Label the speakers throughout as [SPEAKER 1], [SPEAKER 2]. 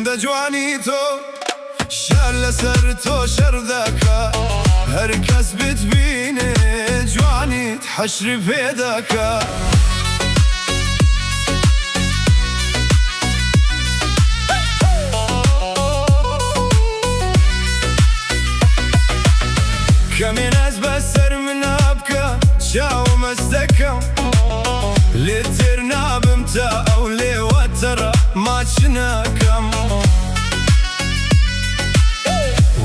[SPEAKER 1] هێندە جوانی تۆ شار لەسەر تۆ شەر دەکا، هەر کەس بتبینێ جوانیت حەشری پێ دەکا. کەمێ ناز بەسەر منا بکە، چاوم ئەست دەکەم، لێت تێر نابم تا ئەو لێوە تەڕە ماچ نەکەم.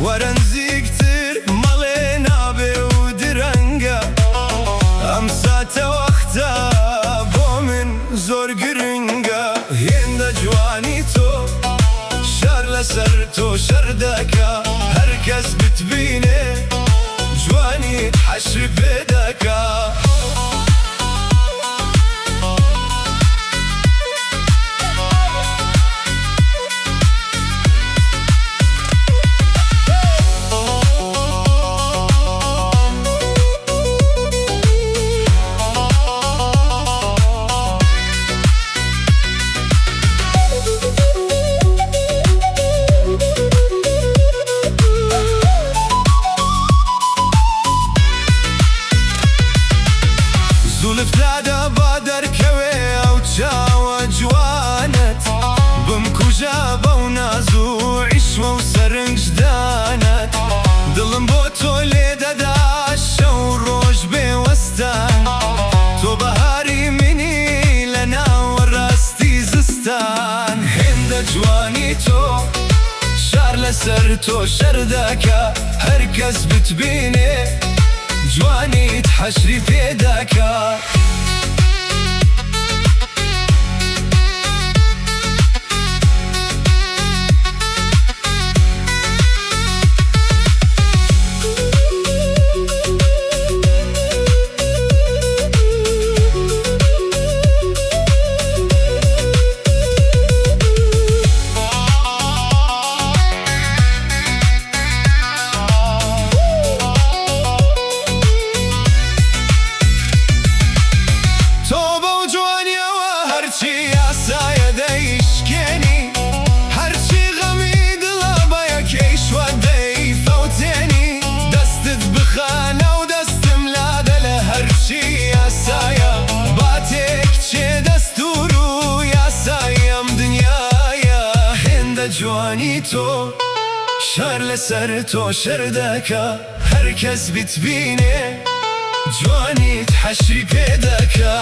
[SPEAKER 1] وەرە نزیکتر مەڵێ نابێ و درەنگە، ئەم ساتەوەختە بۆ من زۆر گرنگە. هێندە جوانی تۆ شار لەسەر تۆ شەر دەکا، هەر کەس بتبینێ جوانیت حەشری پێ دەکا. زولف لادە با دەرکەوێ ئەو چاوە جوانت، بمکوژە بەو ناز و عیشوە و سەرنجدانت. دڵم بۆ تۆ لێ دەدا شەو ڕۆژ بێ وەستان، تۆ بەهاری منی لە ناوەڕاستی زستان. هێندە جوانی تۆ شار لەسەر تۆ شەر دەکا، هەر کەس بتبینێ جوانیت حەشری پێ دەکا. تۆ بەو جوانیەوە هەرچی یاسایە دەیشکێنی، هەرچی غەمی دڵە بە یەکەیشوە دەیفەوتێنی. دەستت بخە ناو دەستم لادە لە هەرچی یاسایە، با تێکچێ دەستور و یاسای ئەم دنیایە. هێندە جوانی تۆ شار لەسەر تۆ شەر دەکا، هەر کەس بتبینێ جوانیت حەشری پێ دەکا.